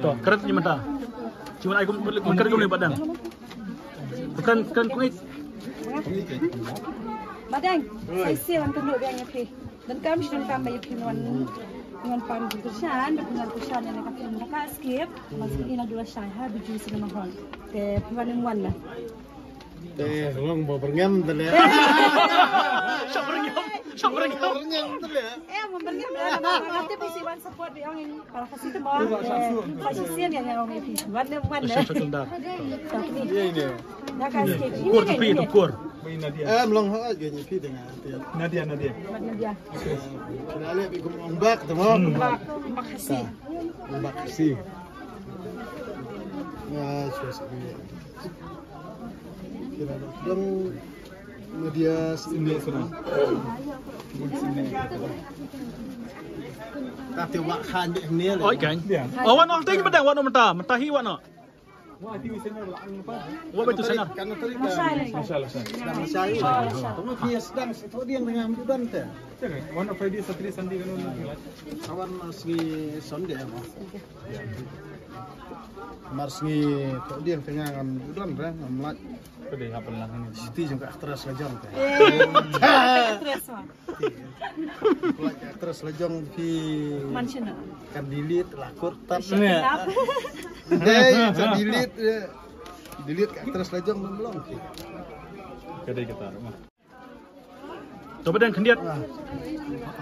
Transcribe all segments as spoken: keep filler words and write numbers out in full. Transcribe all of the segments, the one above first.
To, kren ni mynta. Cuma ai kum kren kum ni badan. Bukan, bukan kuit. Badan, saya sih wan tunduk dia nyepi. Dan kam sih dan kam bayu pin wan wan pan kyrshan, dan wan kyrshan yang kata nak skip. Masih ina dua shai ha biju cinema hall. Te wan wan lah. Te long ba berngem te le. Shop berngem, shop berngem. Berngem te le. Eh, memberngem lah. Nanti bisi wan support di ong ini para kasih tembang. Kasih sian yang ong ini. Wan wan. Shop shop tenda. Ini ini. Dah kasih. Kur tepi tu kur. Eh, melong ha aja ni pi tengah. Nadia, Nadia. Nadia. Kena lihat ikut ombak tu mo. Ombak, ombak kasih. Ombak kasih. Ya, sudah sekali. Kira dong media seni sana. Kata wak khan deh ni. Oi kan. Oh, wan ong ting bedang wan ong menta, menta hi wan ong. Wah, itu sana. Kan tadi kan. Masalah. Sedang masalah. Kamu dia sedang situ dia dengan mudan teh. Wan Friday, Saturday, Sunday kan. Kawan masih Sunday apa? Mar sngi to dien ka nga ngam ju don re ngam lait. Ka dei hap lang ni. Siti jong ka actress la jong ka. Actress ma. Lait ka actress la jong ki. Mansion. Kan delete la kur tap. Dei kan delete. Delete ka actress la jong ngam long ki. Ka dei ka tar ma. To ba dang khyndiat.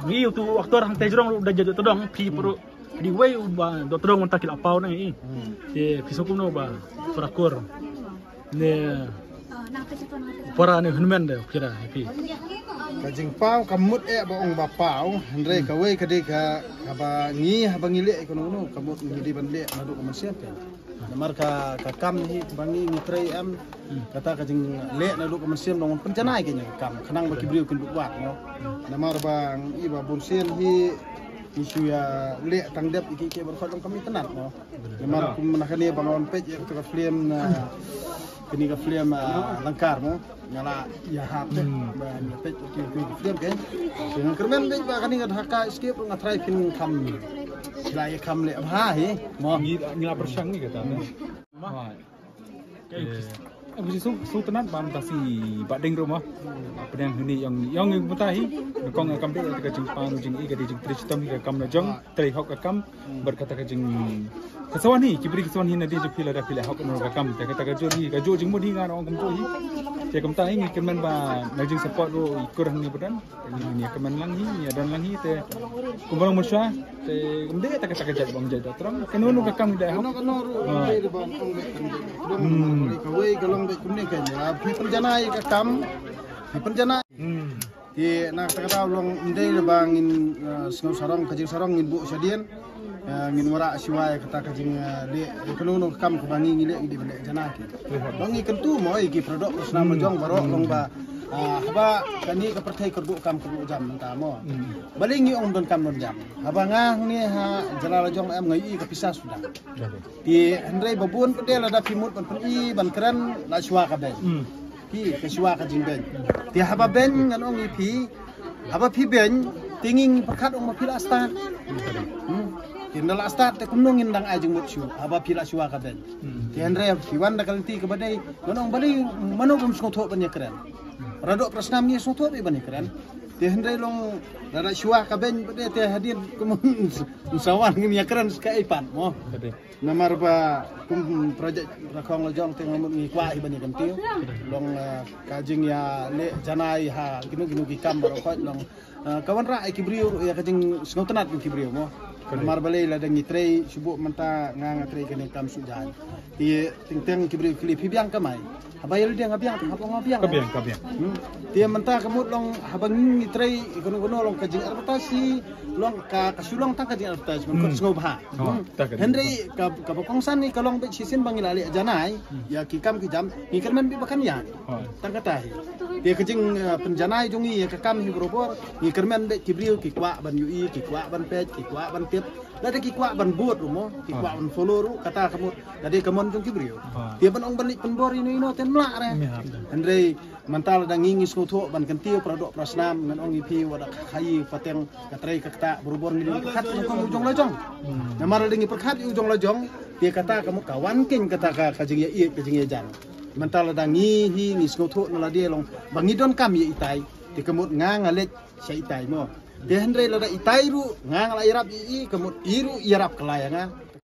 Ngi utu aktor hangtei jrong ruh da jot tdong phi pru. Di wei u ba dot tdong mynta ki la paw na ngi. Te phi sngewthuh kumno ba para kur ne para ne hynmen de kira phi. Ka jingpaw ka mut eh ba ong ba paw hynrei kawei ka dei ka ba ngi haba ngi leh ïa kano kano ka mut ngi dei ban leh naduh ka mynsiem phi. Namar ka, ka kam hi ba ngi ngi trei em. Kata ka jingleh naduh ka mynsiem dang pynjanai ka kam khnang ba ki briew kin duh wad mo. Namar ba ngi ba bun sien hi ngi shu ïa leh tang dep ïa ki ki baroh ka dang kam itynnad mo. Namar kum na kane ba ngan peit ïa ka film na kane ka film Langkar mo. Nga la ïa hap te ba nga peit ki ki film ke. Shu ngan kyrmen beit ba kane nga dhaka escape nga trai phin kham. Shu la ïa kham leh bha hi mo. Ngi ngi la pyrshang ni kata. Ba. Aku shu shu tnat ba mynta si ba ding ruh mo. Pdeng huni ïong ïong mynta hi. Kong kam dei ka jingpan jing i ka dei jingtrei shitom hi ka kam na jong. Trei hok ka kam. Bad kata ka jing ka sa wan hi ki briew ki sa wan hi na dei jong phi lada phi leh hok ka kam te kata ka jur hi ka jur jingmut hi ngan ong kumjuh hi. Te kumta hi ngi kyrmen ba na jing support ruh i kur hangne ba don. Ngi kyrmen lang hi ngi don lang hi te kumba long musa te kum dei ta kata ka jait bang jait da trong kano no ka kam dei hok. Kano kano ruh dei ba ong dei kawei ka long dei kumne ka phi pynjanai ka kam phi pynjanai. Te na kata ka daw long ym dei ba ngin, eh, sngew sarong ka jingsarong ngin buh shadien. Eh, ngin wanrah shuwa ïa kata ka jing, eh, dei ïa kano kano ka kam kaba ngi ngi leh ngi dei ban leh jana ki. Long ngi kyntu mo ïa ki para doh para snam la jong baroh long ba, ah, haba kane ka pyrthei kyrduh kam kyrduh jam mynta mo. Balei ngi ong don kam don jam. Haba nga hangne ha jylla la jong em nga ïohi ka pisa suda. Te hynrei ba bun pat de lada phi mut ban pyni ban kren la shuwa ka beiñ. Phi ka shuwa ka jingbeiñ. Te haba beiñ ngan ong ïa phi haba phi beiñ te ngi ngi pyrkhat ong ba phi la start. Hmm. Te nda la start te kumno ngin dang ai jingmut shuh haba phi la shuwa ka beiñ. Te hynrei phi wan da ka lynti kaba dei ngan ong balei mano bym sngewthuh ban ïakren. Para doh para snam ngi sngewthuh ban ïakren. Te hynrei long lada shuwa ka beiñ ba dei te hadien kumno sa wan ngin ïakren sa kaei pat mo. Namar ba kum projek rakhong la jong te nga mut ngi kwah hi ban ïa kyntiew. Long, eh, ka jingïaleh janai ha kino kino ki kam baroh khoit long, eh, ka wanrah ïa ki briew ïa ka jingsngewtynnat ki briew mo. Namar balei lada ngi trei shu buh mynta nga nga trei kane kam shu jan. Te teng teng ki briew ki leh phi biang kamai. Haba ïa lade nga biang te haba nga biang. Ka biang ka biang. Hmm. Te mynta ka mut long haba ngi trei kano kano long ka jing advertise long ka ka shu long tang ka jing advertise man ka sngewbha. Hynrei ka kaba kongsan ni ka long bad shisien ba ngi la leh janai ïa ki kam ki jam ngi kyrmen bad ba kan ïa tang kata hi. Te ka jing, eh, pynjanai jong ngi ïa ka kam hi barabor ngi kyrmen bad ki briew ki kwah ban ïohi ki kwah ban peit ki kwah ban tip. Lada ki kwah ban bud ruh mo ki kwah ban follow ruh kata ka mut lada ka mon jong ki briew. Te ban ong ban leit pynbor ino ino te mlah re. Hynrei Mynta lada ngi ngi sngewthuh ban kyntiew para doh para snam, ngan ong ïa phi, wat da khaïi pateng ka trei ka ktah, barabor ngi dei pyrkhat ïa u jong la jong. Namar lada ngi pyrkhat ïa u jong la jong, te kata ka mut ka wan keiñ kata ka, ka jingïaieit, ka jingïajan. Mynta lada ngi hi ngi sngewthuh na lade long ba ngi donkam ïa itai, te ka mut nga nga leit sha itai mo. Te hynrei lada itai ruh nga nga la ïarap ïa i, ka mut i ruh ïarap kylla ïa nga.